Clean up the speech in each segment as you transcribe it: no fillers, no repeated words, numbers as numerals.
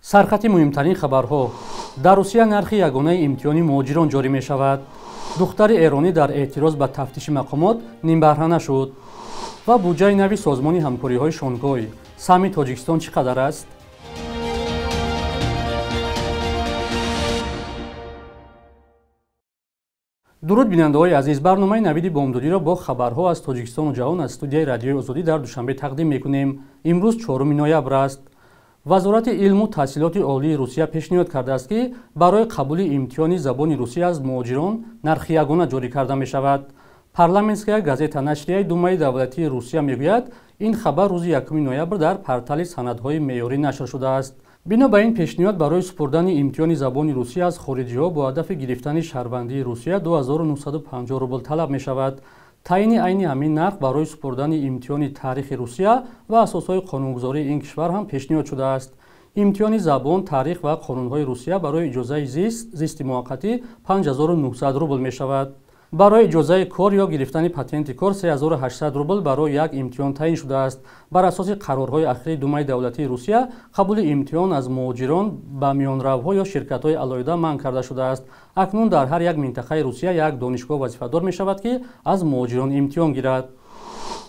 Сархати муҳимтарин хабарҳо. Дар Русия нархи ягонаи имтиҳони муҳоҷирон ҷорӣ мешавад. Духтари эронӣ дар эътироз ба тафтиши мақомот нимбаҳрана шуд. Ва буҷаи нави созмони ҳамкориҳои Шонгой. Саҳми Тоҷикистон чӣ қадар аст? Дуруд, бинандаҳои азиз, барномаи навиди бомдодиро бо хабарҳо аз Тоҷикистону ҷаҳон аз студияи Радиои Озодӣ дар Душанбе тақдим мекунем. Имрӯз 4 ноябр аст. Вазорати илму таҳсилоти олии Русия пешниҳод кардааст, ки барои қабули имтиҳони забони русӣ аз муҳоҷирон нархи ягона ҷорӣ карда мешавад. Парламентская газета, нашрияи Думаи давлатии Русия, мегӯяд, ин хабар рӯзи 1 ноябр дар портали санадҳои меъёрӣ нашр шудааст. Бино ба ин пешниҳод, барои супурдани имтиҳони забони русӣ аз хориҷиҳо бо ҳадафи гирифтани шаҳрвандии Русия 2950 рубл талаб мешавад. Таъини айни ҳамин нарх барои супурдани имтиҳони таърихи Русия ва асосҳои қонунгузории ин кишвар ҳам пешниҳод шудааст. Имтиҳони забон, таърих ва қонунҳои Русия барои иҷозаи зисти муваққатӣ 5900 рубл мешавад. Барои иҷозаи кор ё гирифтани патенти кор 3800 рубл барои як имтиҳон таъин шудааст. Бар асоси қарорҳои ахири Думаи давлатии Русия, қабули имтиҳон аз муҳоҷирон ба миёнравҳо ё ширкатҳои алоҳида манъ карда шудааст. Акнун дар ҳар як минтақаи Русия як донишгоҳ вазифадор мешавад, ки аз муҳоҷирон имтиҳон гирад.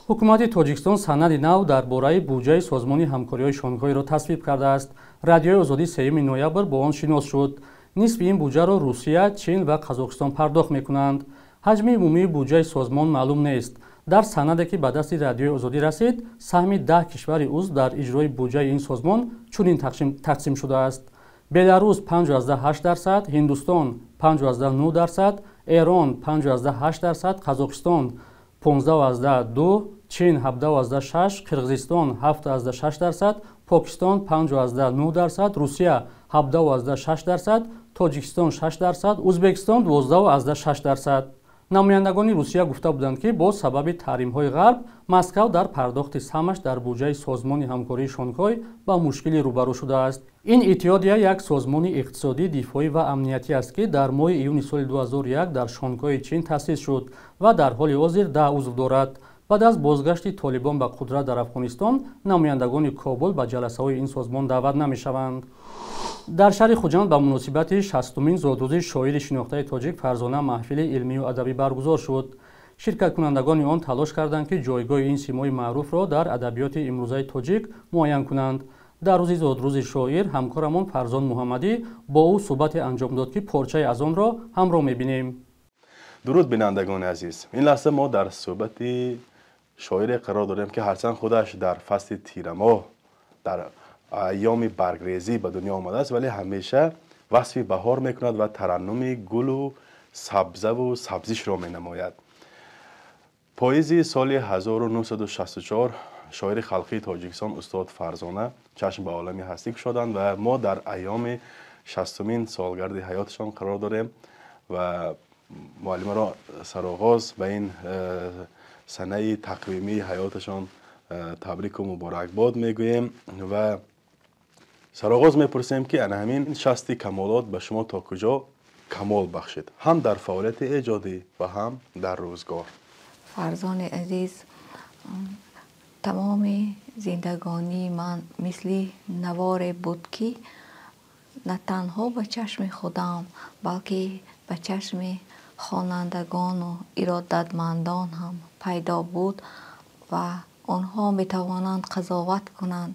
Ҳукумати Тоҷикистон санади нав дар бораи буҷаи созмони ҳамкориҳои Шонгойро тасвиб кардааст. Радиои Озодӣ 3 ноябр бо он шинос шуд. Нисфи ин буҷаро Русия, Чин ва Қазоқистон пардохт мекунанд. Ҳаҷми умумии буҷаи созмон маълум нест. Дар санаде, ки ба дасти Радиои Озодӣ расид, саҳми 10 кишвари узв дар иҷрои буҷаи ин созмон чунин тақсим шудааст: Беларус 5,8%, Ҳиндустон 5,9%, Эрон 5,8%, Қазоқистон 15,2, Чин 17,6, Қирғизистон 7,6%, Покистон 5,9%, Русия 17,6%, Тоҷикистон 6%, Узбекистон 12,6%. Намояндагони Русия гуфта буданд, ки бо сабаби таҳримҳои Ғарб Москав дар пардохти саҳмаш дар буҷаи созмони ҳамкории Шонгой ба мушкилӣ рӯбарӯ шудааст. Ин иттиҳодия як созмони иқтисодӣ, дифоӣ ва амниятӣ аст, ки дар моҳи июни соли 2001 дар Шонгои Чин таъсис шуд ва дар ҳоли ҳозир 10 узв дорад. Баъд аз бозгашти толибон ба қудрат дар Афғонистон, намояндагони Кобул ба ҷаласаҳои ин созмон даъват намешаванд. Дар шаҳри Хуҷанд ба муносибати 60-умин зодрӯзи шоири шинохтаи тоҷик Фарзона маҳфили илмию адабӣ баргузор шуд. Ширкаткунандагони он талош карданд, ки ҷойгоҳи ин симои маъруфро дар адабиёти имрӯзаи тоҷик муайян кунанд. Дар рӯзи зодрӯзи шоир ҳамкорамон Фарзон Муҳаммадӣ бо ӯ суҳбате анҷом дод, ки порчае аз онро ҳамроҳ мебинем. Дуруд, бинандагони азиз, ин лаҳза мо дар суҳбати шоире қарор дорем, ки ҳарчанд худаш дар фасли тирамоҳ, дар айёми баргрезӣ ба дунё омадааст, вале ҳамеша васфи баҳор мекунад ва тараннуми гулу сабзаву сабзишро менамояд. Поизи соли 1964 шоири халқии Тоҷикистон устод Фарзона чашм ба олами ҳастӣ кушоданд ва мо дар айёми 60-умин солгарди ҳаёташон қарор дорем ва муаллимаро сароғоз ба ин санаи тақвимии ҳаёташон табрику муборакбод мегӯем ва сароғоз мепурсем, ки ана ҳамин 60 камолот ба шумо то куҷо камол бахшид, ҳам дар фаъолияти эҷодӣ ва ҳам дар рӯзгор. Фарзони азиз, тамоми зиндагонии ман мисли наворе буд, ки на танҳо ба чашми худам, балки ба чашми хонандагону иродатмандон ҳам пайдо буд ва онҳо метавонанд қазоват кунанд.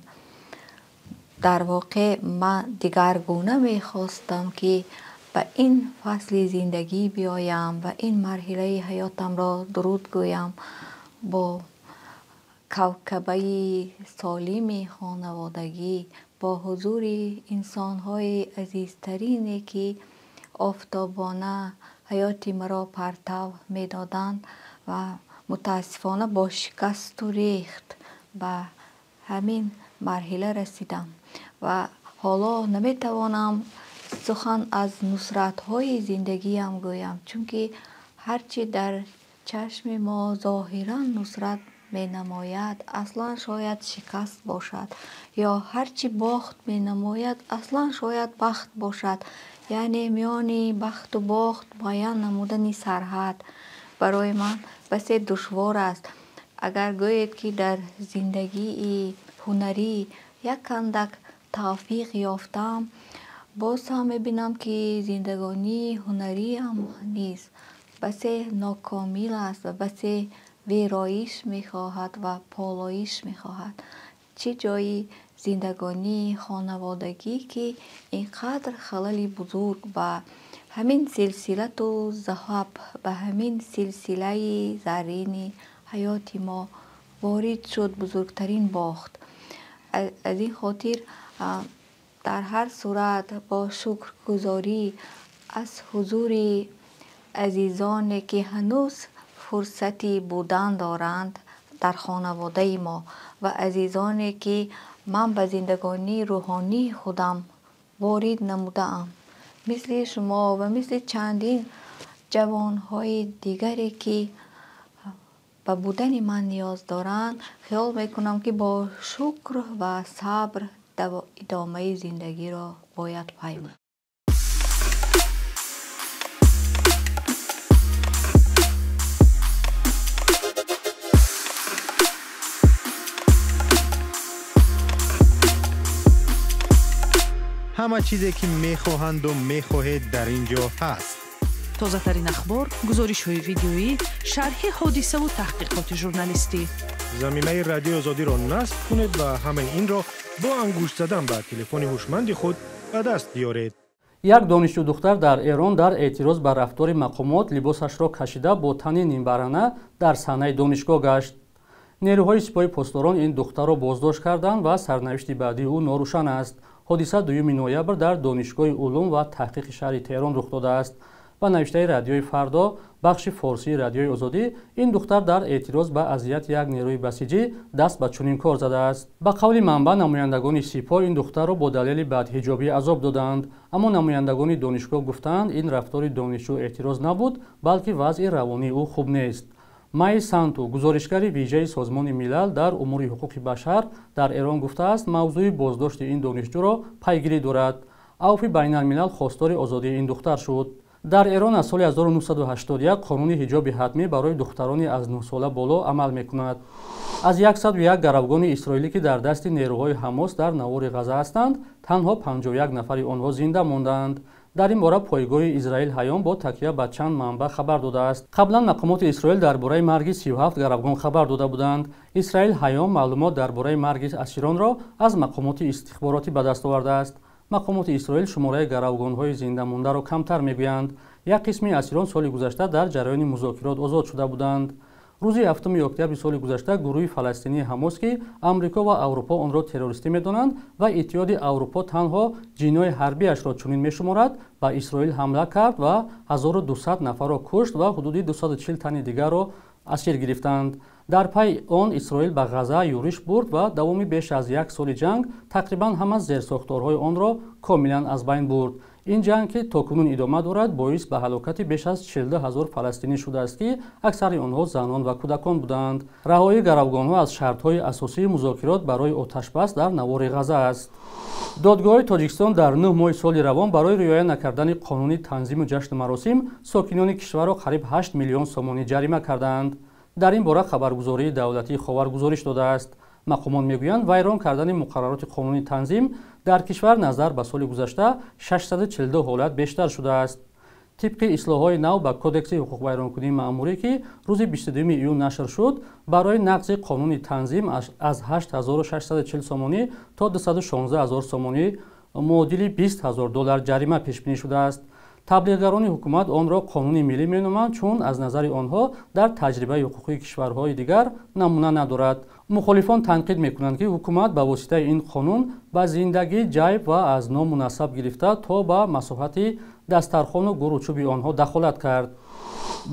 Дар воқеъ ман дигаргуна мехостам, ки ба ин фасли зиндагӣ биёям ва ин марҳилаи ҳаётамро дуруд гӯям бо кавкабаи солими хонаводагӣ, бо ҳузури инсонҳои азизтарине, ки офтобона ҳаёти маро партав медоданд, ва мутаассифона бо шикасту рехт ба ҳамин марҳила расидам ва ҳоло наметавонам сухан аз нусратҳои зиндагиам гӯям, чунки ҳарчи дар чашми мо зоҳиран нусрат менамояд, аслан шояд шикаст бошад, ё ҳарчи бохт менамояд, аслан шояд бахт бошад. Яъне миёни бахту бохт муайян намудани сарҳад барои ман басе душвор аст. Агар гӯед, ки дар зиндагии ҳунарӣ як андак тавфиқ ёфтам, боз ҳам мебинам, ки зиндагонии ҳунариам низ басе нокомил аст ва басе вероиш мехоҳад ва полоиш мехоҳад. Чӣ ҷои зиндагонии хонаводагӣ, ки ин қадр халали бузург ба ҳамин силсилату заҳаб, ба ҳамин силсилаи заррини ҳаёти мо ворид шуд, бузургтарин бохт. Аз ин хотир дар ҳар сурат бо шукргузорӣ аз ҳузури азизоне, ки ҳанӯз фурсати будан доранд дар хонаводаи мо, ва азизоне, ки ман ба зиндагонии рӯҳонии худам ворид намудаам, мисли шумо ва мисли чандин ҷавонҳои дигаре, ки ба будани ман ниёз доранд, хиёл мекунам, ки бо шукр ва сабр идомаи зиндагиро бояд паймуд. Ҳама чизе, ки мехоҳанду мехоҳед, дар ин ҷо ҳаст. Тозатарин ахбор, гузоришҳои видеоӣ, шарҳи ҳодисаву таҳқиқоти журналистӣ. Замимаи Радиои Озодиро насб кунед ва ҳамаи инро бо ангушт задан ба телефони ҳушманди худ ба даст биёред. Як донишҷӯ духтар дар Эрон дар эътироз ба рафтори мақомот либосашро кашида бо тани нимбараҳна дар саҳнаи донишгоҳ гашт. Нерӯҳои сипоҳи посдорон ин духтарро боздошт карданд ва сарнавишти баъдии ӯ норӯшан аст. Ҳодиса 2 ноябр дар Донишгоҳи улум ва таҳқиқи шаҳри Теҳрон рух додааст. Ба навиштаи Радиои Фардо, бахши форсии Радиои Озодӣ, ин духтар дар эътироз ба азияти як нерӯи басиҷӣ даст ба чунин кор задааст. Ба қавли манбаъ, намояндагони сипоҳ ин духтарро бо далели бадҳиҷобӣ азоб доданд. Аммо намояндагони донишгоҳ гуфтаанд, ин рафтори донишҷӯ эътироз набуд, балки вазъи равонии ӯ хуб нест. Май Санту, гузоришгари вижаи Созмони Милал дар умури ҳуқуқи башар дар Эрон, гуфтааст, мавзӯи боздошти ин донишҷӯро пайгирӣ дорад. Авфи байналмилал хостори озодии ин духтар шуд. Дар Эрон аз соли 1981 қонуни ҳиҷоби ҳатмӣ барои духтарони аз 9 сола боло амал мекунад. Аз 101 гаравгони исроилӣ, ки дар дасти нерӯҳои Ҳамос дар навори Ғаза ҳастанд, танҳо 51 нафари онҳо зинда мондаанд. Дар ин бора пойгоҳи Израил Ҳайом бо такя ба чанд манбаъ хабар додааст. Қаблан мақомоти Исроил дар бораи марги 37 гаравгон хабар дода буданд. Исраил Ҳайом маълумот дар бораи марги асиронро аз мақомоти истихборотӣ ба даст овардааст. Мақомоти Исроил шумораи гаравгонҳои зиндамондаро камтар мегӯянд. Як қисми асирон соли гузашта дар ҷараёни музокирот озод шуда буданд. Рӯзи 7 октябри соли гузашта гурӯҳи фаластинии Ҳамос, ки Амрико ва Аврупо онро террористӣ медонанд ва Иттиҳоди Аврупо танҳо ҷинои ҳарбиашро чунин мешуморад, ба Исроил ҳамла кард ва 1200 нафарро кушт ва ҳудуди 240 тани дигарро асир гирифтанд. Дар пайи он Исроил ба Ғаза юриш бурд ва давоми беш аз як соли ҷанг тақрибан ҳама зерсохторҳои онро комилан аз байн бурд. Ин ҷанг, ки то кунун идома дорад, боис ба ҳалокати беш аз 42 ҳазор фаластинӣ шудааст, ки аксари онҳо занон ва кӯдакон буданд. Раҳоии гаравгонҳо аз шартҳои асосии музокирот барои оташбас дар навори Ғаза аст. Додгоҳҳои Тоҷикистон дар 9 моҳи соли равон барои риоя накардани қонуни танзиму ҷашну маросим сокинони кишварро қариб 8 миллион сомонӣ ҷарима кардаанд. Дар ин бора хабаргузории давлатии Ховар гузориш додааст. Мақомот мегӯянд, вайрон кардани муқаррароти қонуни танзим дар кишвар назар ба соли гузашта 642 ҳолат бештар шудааст. Тибқи ислоҳҳои нав ба Кодекси ҳуқуқвайронкунии маъмурӣ, ки рӯзи 22 июн нашр шуд, барои нақзи қонуни танзим аз 8640 сомонӣ то 216 ҳазор сомонӣ, муодили 20 ҳазор доллар, ҷарима пешбинӣ шудааст. Таблиғгарони ҳукумат онро қонуни миллӣ меноманд, чун аз назари онҳо дар таҷрибаи ҳуқуқии кишварҳои дигар намуна надорад. Мухолифон танқид мекунанд, ки ҳукумат ба воситаи ин қонун ба зиндагӣ ҷайб ва аз ному насаб гирифта то ба масоҳати дастархону гуручӯби онҳо дахолат кард.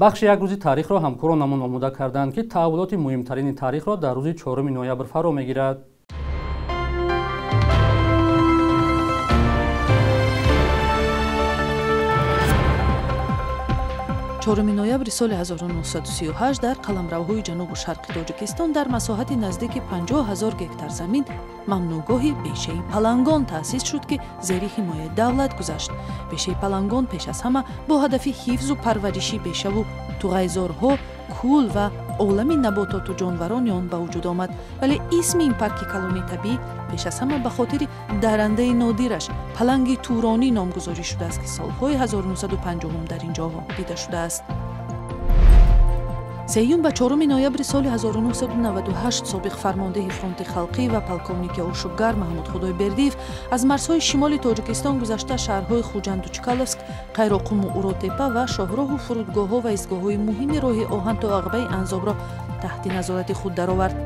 Бахши як рӯзи таърихро ҳамкоронамон омода карданд, ки таҳаввулоти муҳимтарини таърихро дар рӯзи 4 ноябр фаро мегирад. 4 ноябри соли 1938 дар қаламравҳои ҷанубу шарқи Тоҷикистон дар масоҳати наздики 50 ҳазор гектар замин мамнӯъгоҳи бешаи Палангон таъсис шуд, ки зери ҳимояи давлат гузашт. Бешаи Палангон пеш аз ҳама бо ҳадафи ҳифзу парвариши бешаву туғайзорҳо Кӯл ва олами набототу ҷонварони он ба вуҷуд омад. Вале исми ин парки калони табиӣ пеш аз ҳама ба хотири дарандаи нодираш паланги туронӣ номгузорӣ шудааст, ки солҳои 1950 дар ин ҷо дида шудааст. 3 ба 4 ноябри соли 1998 собиқ фармондеҳи фронти халқӣ ва полковники ошӯбгар Маҳмуд Худойбердиев аз марзҳои шимоли Тоҷикистон гузашта, шаҳрҳои Хуҷанду Чкаловск, Қайроқуму Уротепа ва шоҳроҳу фурудгоҳҳо ва истгоҳҳои муҳими роҳи оҳан то Ағбаи Анзобро таҳти назорати худ даровард.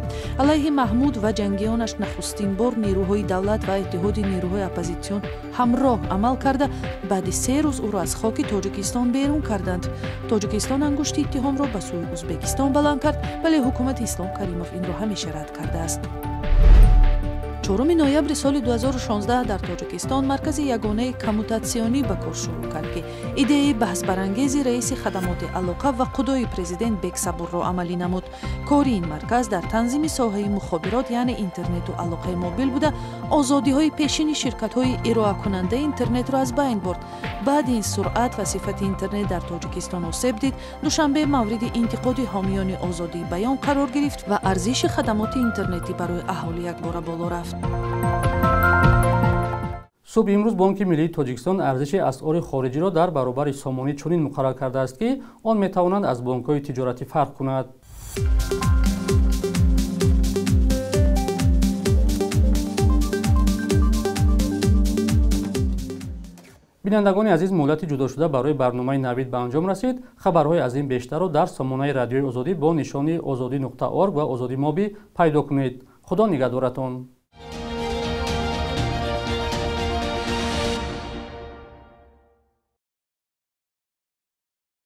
Алайҳи Маҳмуд ва ҷангиёнаш нахустин бор нерӯҳои давлат ва иттиҳоди нерӯҳои оппозитсион ҳамроҳ амал карда, баъди 3 рӯз ӯро аз хоки Тоҷикистон берун карданд. Тоҷикистон ангушти иттиҳомро ба сӯи Ӯзбекистон баланд кард, вале ҳукумати Ислом Каримов инро ҳамеша рад кардааст. 4 ноябри соли 2016 дар Тоҷикистон маркази ягонаи коммутатсионӣ ба кор шурӯъ кард, ки идеяи баҳсбарангези раиси хадамоти алоқа ва қудои президент Бек Сабурро амалӣ намуд. Кори ин марказ дар танзими соҳаи мухобирот, яъне интернету алоқаи мобил буда, озодиҳои пешини ширкатҳои ироакунандаи интернетро аз байн бурд. Баъди ин суръат ва сифати интернет дар Тоҷикистон осеб дид. Душанбе мавриди интиқоди ҳомиёни озодии баён қарор гирифт ва арзиши хадамоти интернетӣ барои аҳолӣ якбора боло рафт. Субҳи имрӯз Бонки миллии Тоҷикистон арзиши асъори хориҷиро дар баробари сомонӣ чунин муқаррар кардааст, ки он метавонад аз бонкҳои тиҷоратӣ фарқ кунад. Бинандагони азиз, муҳлати ҷудошуда барои барномаи «Навид» ба анҷом расид. Хабарҳои аз ин бештарро дар сомонаи Радиои Озодӣ бо нишони озодӣ.орг ва Озодӣ Моби пайдо кунед. Худо нигаҳдоратон.